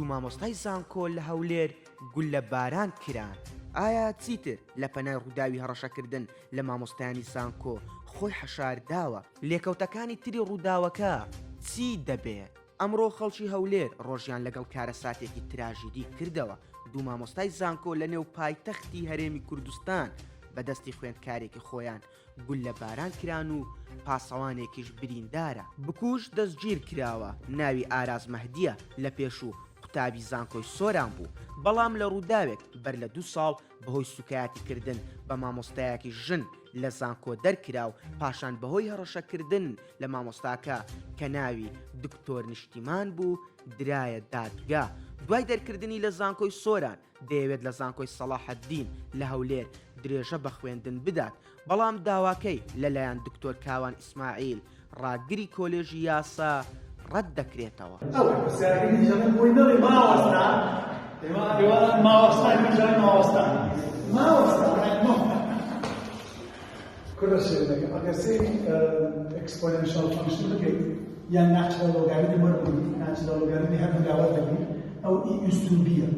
دوو مامۆستای زانکۆ لە هەولێر گوللە باران کران؟ ئایا چیتر لە پەنای ڕووداوی هەڕەشەکردن لە مامۆستایانی زانکۆ خۆی حەشار داوە؟ لێکەوتەکانی تری ڕووداوەکە چی دەبێت؟ ئەمڕۆ خەڵکی هەولێر ڕۆژیان لەگەڵ کارەساتێکی تراژیدی کردەوە، دوو مامۆستای زانکۆ لە نێو پایتەختی هەرێمی کوردستان بە دەستی خوێندکارێکی خۆیان گوللە باران کران و پاسەوانێکیش بریندارە. بکوژ دەستگیر کراوە، ناوی ئاراز مەهدییە، لە پێشوو قوتابی زانکۆی سۆران بوو، بەڵام لە ڕووداوێک بەر لە دوو ساڵ بەهۆی سوکایەتیکردن بە مامۆستایەکی ژن لە زانکۆ دەرکرا و پاشان بەهۆی هەڕەشەکردن لە مامۆستاکە کە ناوی دکتۆر نیشتیمان بوو درایە دادگا. دوای دەرکردنی لە زانکۆی سۆران دەیەوێت لە زانکۆی سەڵاحەدین لە هەولێر درێژە بە خوێندن بدات، بەڵام داواکەی لەلایەن دکتۆر کاوان ئیسماعیل ڕاگری کۆلێژی یاسا ڕەت دەکرێتەوە. ئەوە پرسیارەکەی منیش ئەڵێم بۆی نەڵێ ماوەستا ئێوە ئێوە ماوەستا منیش ئەڵێم ماوەستا ماوەستا کوڕە شێرینەکەم ئەگەر سەیری exponential function بکەیت یان natural logarithm وەربگریت natural logarithm ی هەردوو لا وەردەگریت ئەو e ئوس two b یە.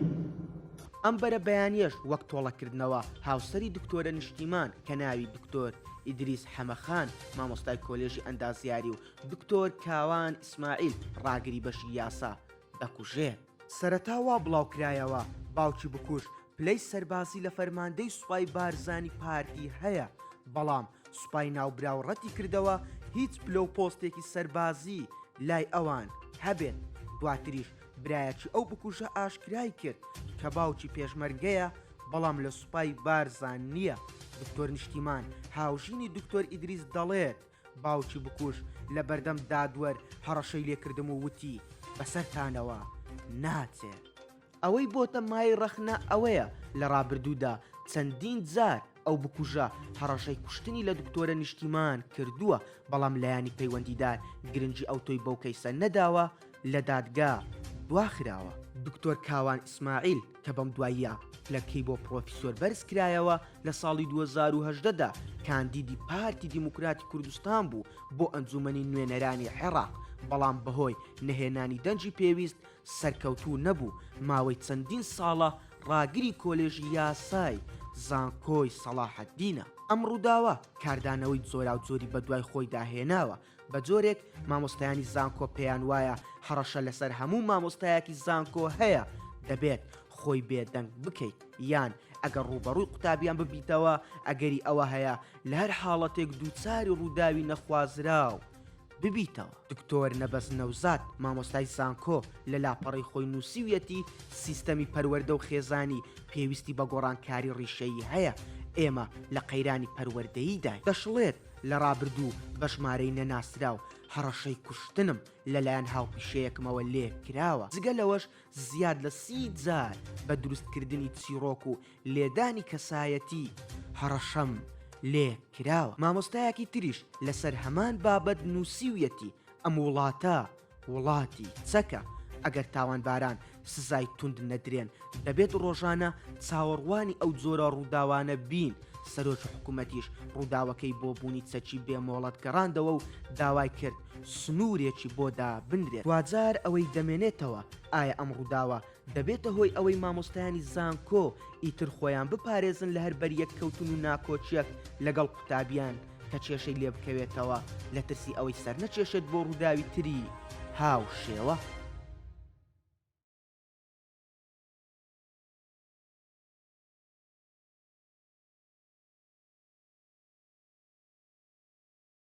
ئەم بەرە بەیانیەش وەک تۆڵەکردنەوە هاوسەری دکتۆرە نیشتیمان کە ناوی دکتۆر ئیدریس حەمەخان مامۆستای کۆلێژی ئەندازیاری و دکتۆر کاوان ئیسماعیل ڕاگری بەشی یاسا دەکوژێت. سەرەتا وا بڵاوکرایەوە باوکی بکوژ پلەی سەربازی لە فەرماندەی سوپای بارزانی پارتی هەیە، بەڵام سوپای ناوبراو ڕەتیکردەوە هیچ پلە و پۆستێکی سەربازی لای ئەوان هەبێت، دواتریش برایەکی ئەو بکوژە ئاشکرای کرد کە باوکی پێشمەرگەیە بەڵام لە سوپای بارزان نییە. دکتۆر نیشتیمان هاوژینی دکتۆر ئیدریس دەڵێت، باوکی بکوژ لە بەردەم دادوەر هەڕەشەی لێکردم و وتی بەسەرتانەوە ناچێت. ئەوەی بۆتە مایەی ڕەخنە ئەوەیە لە ڕابردوودا چەندین جار ئەو بکوژە هەڕەشەی کوشتنی لە دکتۆرە نیشتیمان کردووە، بەڵام لایەنی پەیوەندیدار گرنگی ئەوتۆی بەو کەیسە نەداوە، لە دادگا دواخراوە. دکتۆر کاوان ئیسماعیل کە بەم دواییە پلەکەی بۆ پڕۆفیسۆر بەرزکرایەوە، لە ساڵی 2018 دا کاندیدی پارتی دیموکراتی کوردستان بوو بۆ ئەنجوومەنی نوێنەرانی عێراق، بەڵام بەهۆی نەهێنانی دەنگی پێویست سەرکەوتوو نەبوو، ماوەی چەندین ساڵە ڕاگری کۆلێژی یاسای زانکۆی سەڵاحەدینە. ئەم ڕووداوە کاردانەوەی جۆراوجۆری بەدوای خۆیدا هێناوە، بە جۆرێک مامۆستایانی زانکۆ پێیان وایە هەڕەشە لەسەر هەموو مامۆستایەکی زانکۆ هەیە دەبێت خۆی بێدەنگ بکەیت یان ئەگەر ڕووبەڕووی قوتابیان ببیتەوە ئەگەری ئەوە هەیە لە هەر حاڵەتێک دووچاری ڕووداوی نەخوازراو ببیتەوە. دکتۆر نەبەز نەوزاد مامۆستای زانکۆ لە لاپەڕەی خۆی نووسیویەتی سیستەمی پەروەردە و خێزانی پێویستی بە گۆڕانکاری ڕیشەیی هەیە، ئێمە لە قەیرانی پەروەردەییداین. دەشڵێت لە ڕابردوو بە ژمارەی نەناسراو هەڕەشەی کوشتنم لەلایەن هاوپیشەیەکمەوە لێ کراوە، جگە لەوەش زیاد لە 30 جار بە دروستکردنی چیڕۆک و لێدانی کەسایەتی هەڕەشەم لێ کراوە. مامۆستایەکی تریش لەسەر هەمان بابەت نووسیویەتی ئەم وڵاتە وڵاتی چەکە، ئەگەر تاوانباران سزای توند نەدرێن، دەبێت ڕۆژانە چاوەڕوانی ئەو جۆرە ڕووداوانە بین، سەرۆکی حکومەتیش ڕووداوەکەی بۆ بوونی چەکی بێ مۆڵەت گەڕاندەوە و داوای کرد سنوورێکی بۆ دابنرێت. دواجار ئەوەی دەمێنێتەوە ئایا ئەم ڕووداوە دەبێتە هۆی ئەوەی مامۆستایانی زانکۆ ئیتر خۆیان بپارێزن لە هەر بەریەککەوتن و ناکۆکیەک لەگەڵ قوتابیان کە کێشەی لێبکەوێتەوە لە ترسی ئەوەی سەرنەکێشێت بۆ ڕووداوی تری هاوشێوە.